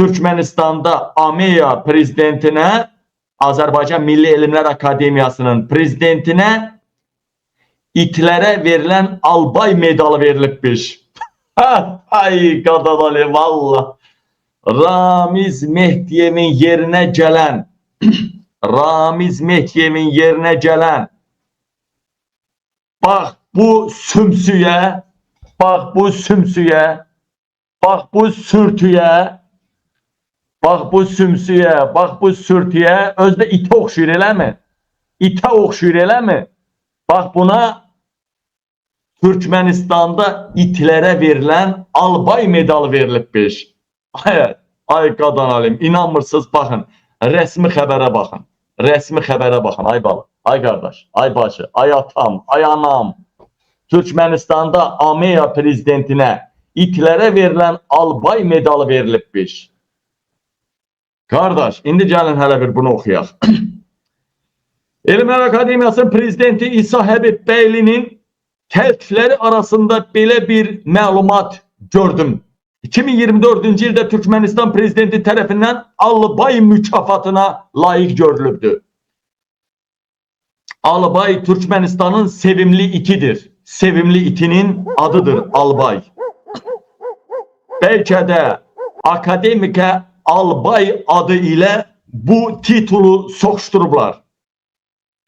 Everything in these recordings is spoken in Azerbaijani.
Türkmenistan'da AMEA prezidentinə, Azərbaycan Milli Elmlər Akademiyasının prezidentinə itlərə verilən albay medalı verilibmiş. Ay qadadalı valla. Ramiz Mehdiyevin yerinə gələn Ramiz Mehdiyevin yerinə gələn bax bu sümsüyə, bax bu sümsüyə, bax bu sürtüyə, bax bu sümsüyə, bax bu sürtüyə, özü də itə oxşuyur eləmi? İtə oxşuyur eləmi? Bax buna Türkmenistan'da itlərə verilən albay medalı verilibmiş. Ay, ay qadan alim, inanmırsınız baxın, rəsmi xəbərə baxın. Rəsmi xəbərə baxın, ay bala, ay qardaş, ay bacı, ay atam, ay anam. Türkmenistan'da AMEA prezidentinə itlərə verilən albay medalı verilibmiş. Qardaş, indi gəlin hələ bir bunu oxuyaq. Elmlər Akademiyasının prezidenti İsa Həbib Bəylinin təltifləri arasında belə bir məlumat gördüm. 2024-cü ildə Türkmenistan prezidenti tərəfindən albay mükafatına layiq görülübdür. Albay Türkmenistan'ın sevimli itidir. Sevimli itinin adıdır albay. Bəlkə də akademikə albay adı ilə bu titulu soxuşturublar.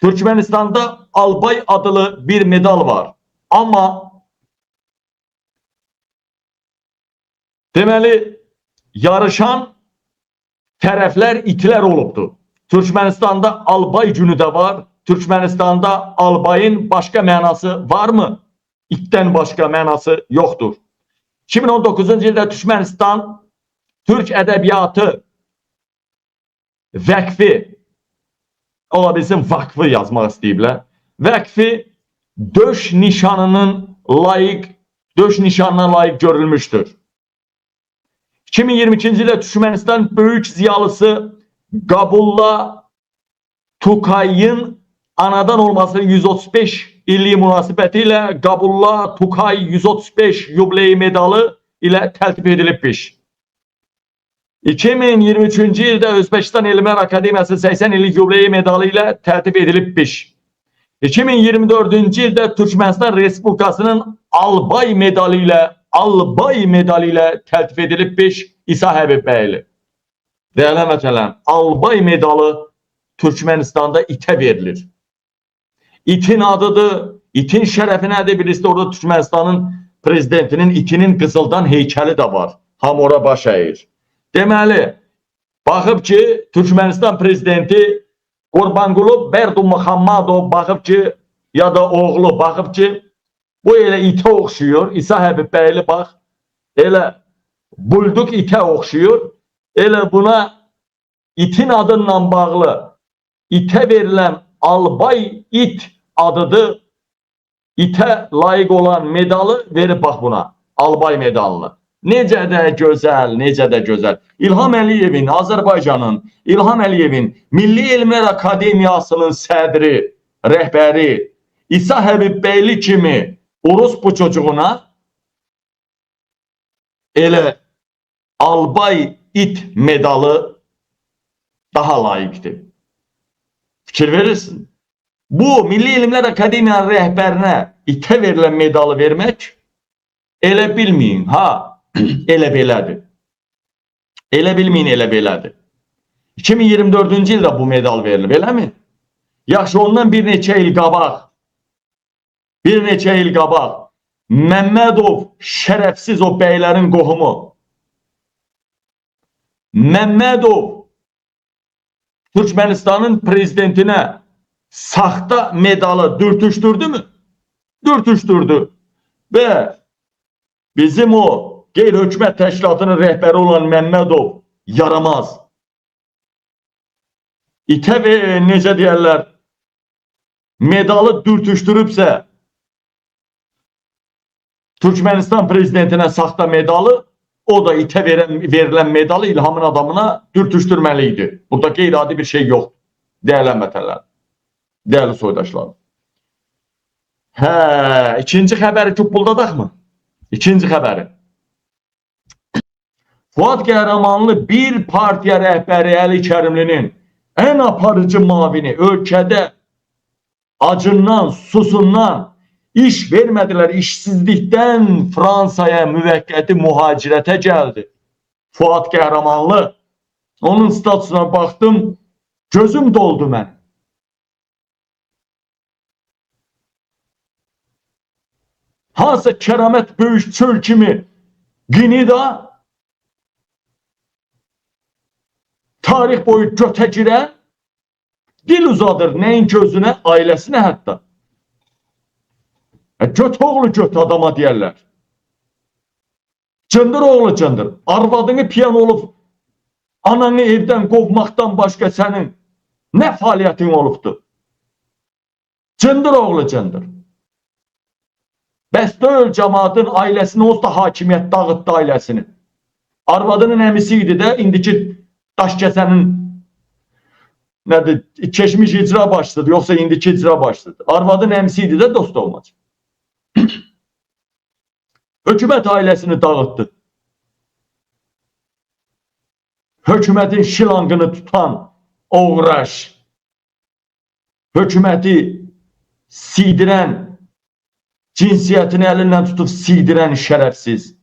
Türkmenistan'da albay adlı bir medal var. Ama deməli yarışan tərəflər itlər olubdu. Türkmenistan'da albay günü də var. Türkmenistan'da albayın başqa mənası var mı? İtdən başqa mənası yoxdur. 2019-cu ildə Türkmenistan Türk Ədəbiyyatı Vəqfi ola bilsin vakfı yazmaq istəyiblər. Vəqfi döş nişanının layiq döş nişanına layiq görülmüşdür. 2022-ci ildə Türkmenistan böyük ziyalısı Qabulla Tukay'ın anadan olmasının 135 illiyi münasibəti ilə Qabulla Tukay 135 yubileyi medalı ilə təltif edilibmiş. 2023-cü ildə Özbəkistan Elmlər Akademiyası 80 illik yubileyi medalı ilə təltif edilibmiş. 2024-cü ildə Türkmənistan Respublikasının albay medalı ilə təltif edilibmiş İsa Həbib Bəyli. Dəyərli həmvətənlərim, albay medalı Türkmənistanda itə verilir. İtin adıdır, itin şərəfinədir. Bilirsiniz, orada Türkmənistanın prezidentinin itinin qızıldan heykəli də var. Hamı ora baş əyir. Deməli, baxıb ki, Türkmənistan prezidenti Qurbanqulu Berdimuhamedov baxıb ki, ya da oğlu baxıb ki, bu elə itə oxşuyur. İsa Həbib Bəyli bax, elə bulduq itə oxşuyur. Elə buna itin adıyla bağlı itə verilən albay it adıdır. İtə layiq olan medalı verib bax buna. Albay medalını. Necə də gözəl, necə də gözəl. İlham Əliyevin, Azərbaycanın, İlham Əliyevin Milli Elmlər Akademiyasının sədri, rəhbəri İsa Həbib Bəyli kimi orospu çocuğuna elə albay it medalı daha layiqdir. Fikir verirsin. Bu Milli Elmlər Akademiyanın rəhbərinə itə verilən medalı vermək elə bilməyin, ha, elə belədir. Elə bilməyin, elə belədir. 2024-cü ildə bu medal verilib, eləmi? Yaxşı, ondan bir neçə il qabaq, bir neçə il qabaq Məmmədov şərəfsiz o bəylərin qohumu Məmmədov Türkmenistanın prezidentinə saxta medalı dürtüşdürdü mü? Dürtüşdürdü. Və bizim o qeyri-hökumət təşkilatının rəhbəri olan Məmmədov yaramaz. İtə və necə deyərlər, medalı dürtüşdürübsə Türkmenistan prezidentinə saxta medalı, o da itə verilən medalı İlhamın adamına dürtüşdürməli idi. Burada qeyri-adi bir şey yoxdur. Dəyərli həmvətənlər, dəyərli soydaşlarım. Hə, ikinci xəbəri cupuldadaq mı? İkinci xəbəri. Fuad Qəhrəmanlı bir partiya rəhbəri Əli Kərimlinin ən aparıcı mavini ölkədə acından, susundan iş vermədilər. İşsizlikdən Fransaya müvəqqəti mühacirətə gəldi. Fuad Qəhrəmanlı. Onun statusuna baxdım, gözüm doldu mənim. Hansısa kəramət böyük çöl kimi qinida tarix boyu götə girən dil uzadır nəinki özünə, ailəsinə hətta. Göt oğlu göt adama deyərlər. Cındır oğlu cındır. Arvadını piyan olub ananı evdən qovmaqdan başqa sənin nə fəaliyyətin olubdur? Cındır oğlu cındır. Bəs deyil cəmaatın ailəsini, onsuz da hakimiyyət dağıtdı ailəsini. Arvadının əmisi idi də, indiki Daşkəsənin nədir, keçmiş icra başçısıdır, yoxsa indiki icra başçısıdır. Arvadın əmisi idi də dost olmac. Hökumət ailəsini dağıtdı. Hökumətin şilanqını tutan oğraş, hökuməti siydirən, cinsiyyətini əlindən tutub siydirən şərəfsiz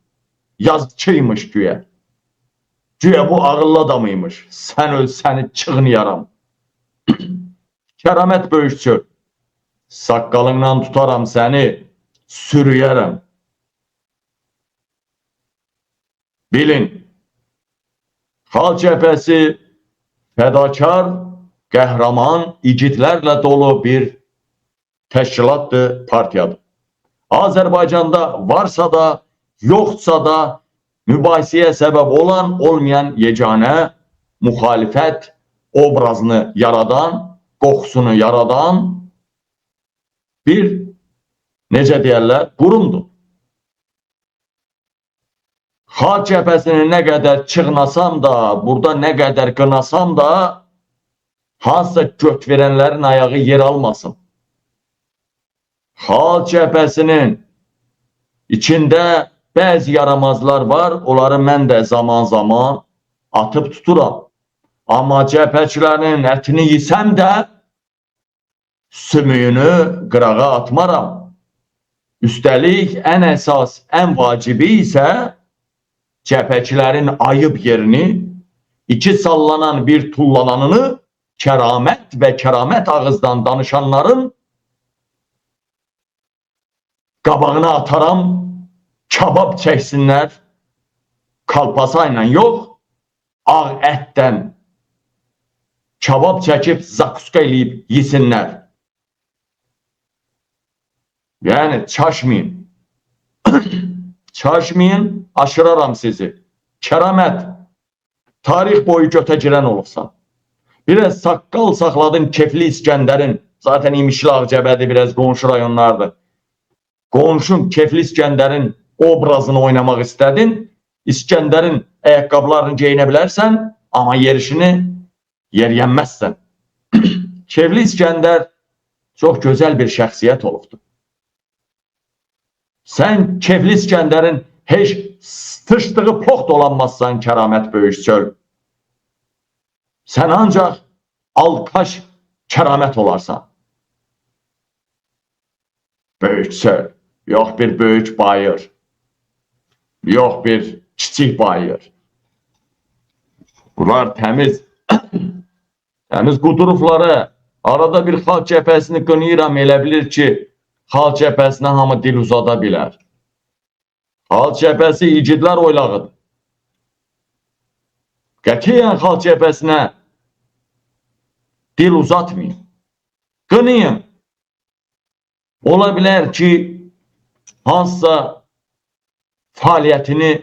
yazıçıymış güya. Güya bu ağıllı adamıymış. Sən öl, səni çığnayaram. Kəramət böyük çöl. Saqqalından tutaram səni, sürüyərəm. Bilin, Xalq Cəbhəsi fədakar, qəhrəman, igidlərlə dolu bir təşkilatdır, partiyadır. Azərbaycanda varsa da, yoxsa da mübahisəyə səbəb olan, olmayan yeganə müxalifət obrazını yaradan, qoxusunu yaradan bir, necə deyərlər, qurumdur. Xalq Cəbhəsini nə qədər çığnasam da, burada nə qədər qınasam da, hansısa göt verənlərin ayağı yer almasın. Xalq Cəbhəsinin içində bəzi yaramazlar var, onları mən də zaman-zaman atıb tuturam. Amma cəbhəçilərin ətini yesəm də sümüyünü qırağa atmaram. Üstəlik, ən əsas, ən vacibi isə cəbhəçilərin ayıb yerini, iki sallanan bir tullananını kəramət və kəramət ağızdan danışanların qabağına ataram, kabab çəksinlər, kalpasa ilə yox, ağ ətdən kabab çəkib zakuska eləyib yesinlər. Yəni çaşmayın. Çaşmayın, aşıraram sizi. Kəramət, tarix boyu götə girən olubsan. Biraz saqqal saxladın kefli İskəndərin, zaten İmişli Ağcabədi biraz qonşu rayonlardır. Qonşun kefli İskəndərin obrazını oynamaq istədin. İskəndərin ayaqqabılarını geyinə bilərsən, amma yerişini yeriyənməzsən. Kefli İskəndər çox gözəl bir şəxsiyyət olubdur. Sən Kefli İskəndərin heç sıçdığı pox dolanmazsan kəramət böyük çöl. Sən ancaq alkaş kəramət olarsan. Böyük çöl, yox bir böyük bayır, yox bir kiçik bayır. Bunlar təmiz, təmiz quduruvlara. Arada bir Xalq Cəbhəsini qınayıram, elə bilir ki, Xalq Cəbhəsinə hamı dil uzada bilər. Xalq Cəbhəsi igidlər oylağıdır. Qətiyyən Xalq Cəbhəsinə dil uzatmayın. Qınayın. Ola bilər ki, hansısa fəaliyyətini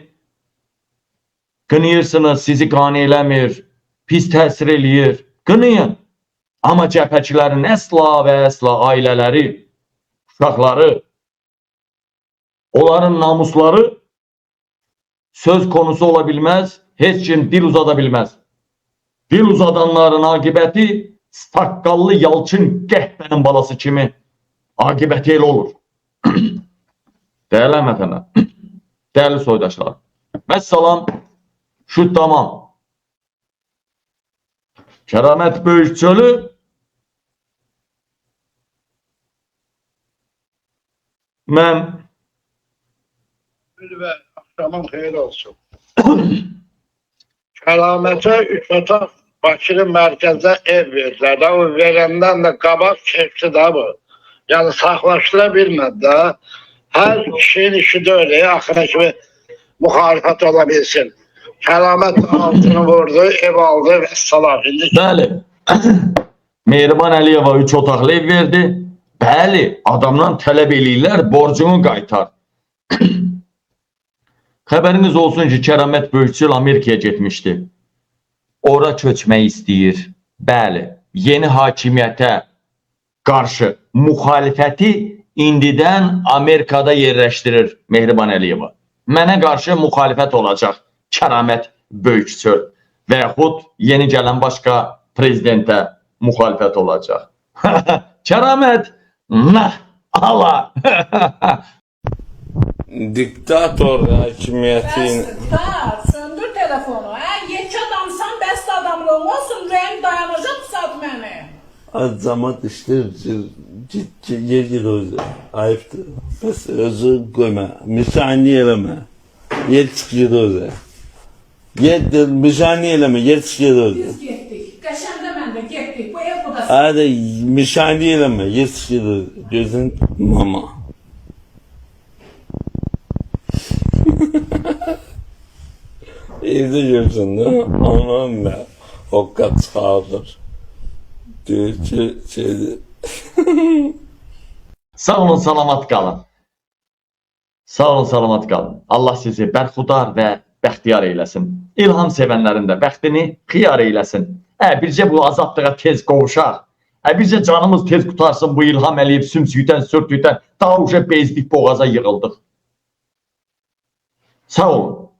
qınayırsınız, sizi qane eləmir, pis təsir eləyir. Qınayın. Amma cəbhəçilərin əsla və əsla ailələri, uşaqları, onların namusları söz konusu ola bilməz, heç kim dil uzada bilməz. Dil uzadanların aqibəti saqqallı Yalçın qəhbənin balası kimi aqibəti elə olur. Dəyərli həmvətənlər, dəyərli soydaşlar, vəssalam, Şu tamam. Kəramət Böyükçölü mən Və axşamın xeyir olsun. Kəramətə üç otaq Bakının mərkəzdə ev verdilər. Da, o verəndən də qabaq keçdi da bu. Yəni saxlaşdıra bilmədi də. Hər kişinin işi də öyle. Axıra kimi müxalifət ola bilsin. Kəramət altını vurdu, ev aldı və salam. İndi Bəli. Mehriban Əliyeva 3 otaqlı ev verdi. Bəli, adamdan tələb eləyirlər, borcunu qaytar. Xəbəriniz olsun ki, Kəramət Böyükçöl Amerikaya getmişdi. Ora köçmək istəyir. Bəli, yeni hakimiyyətə qarşı müxalifəti indidən Amerikada yerləşdirir Mehriban Əliyeva. Mənə qarşı müxalifət olacaq Kəramət Böyükçöl və yaxud yeni gələn başqa prezidentə müxalifət olacaq. Kəramət nah ala. Diktator hakimiyyəti Bəsdir, qurtar, söndür telefonu. Hə, yekə adamsan, bəs adamlığın olsun, ürəyim dayanacaq bu saat məni. Az zaman işte yer git özü. Ayıptır. Bes özü koyma. Müsaniye eleme. Yer çık git özü. Yer müsaniye eleme. Yer çık git özü. Biz getdik. Qəşəndə mən də getdik. Bu ev bu da Hadi müsaniye eleme. Yer çık git özü. Gözün mama. Evde görsün değil mi? Aman be. Hokka çıkardır. Diyor ki şeydi. Sağ olun, salamat qalın. Sağ olun, salamat qalın. Allah sizi bərxudar və bəxtiyar eyləsin. İlham sevənlərin də bəxtini xiyar eyləsin. Bircə bu azadlığa tez qovuşaq. Bircə canımız tez qutarsın bu İlham Əliyev sümsükdən, sörtükdən. Daha uşa bezdik, boğaza yığıldıq. Sağ olun.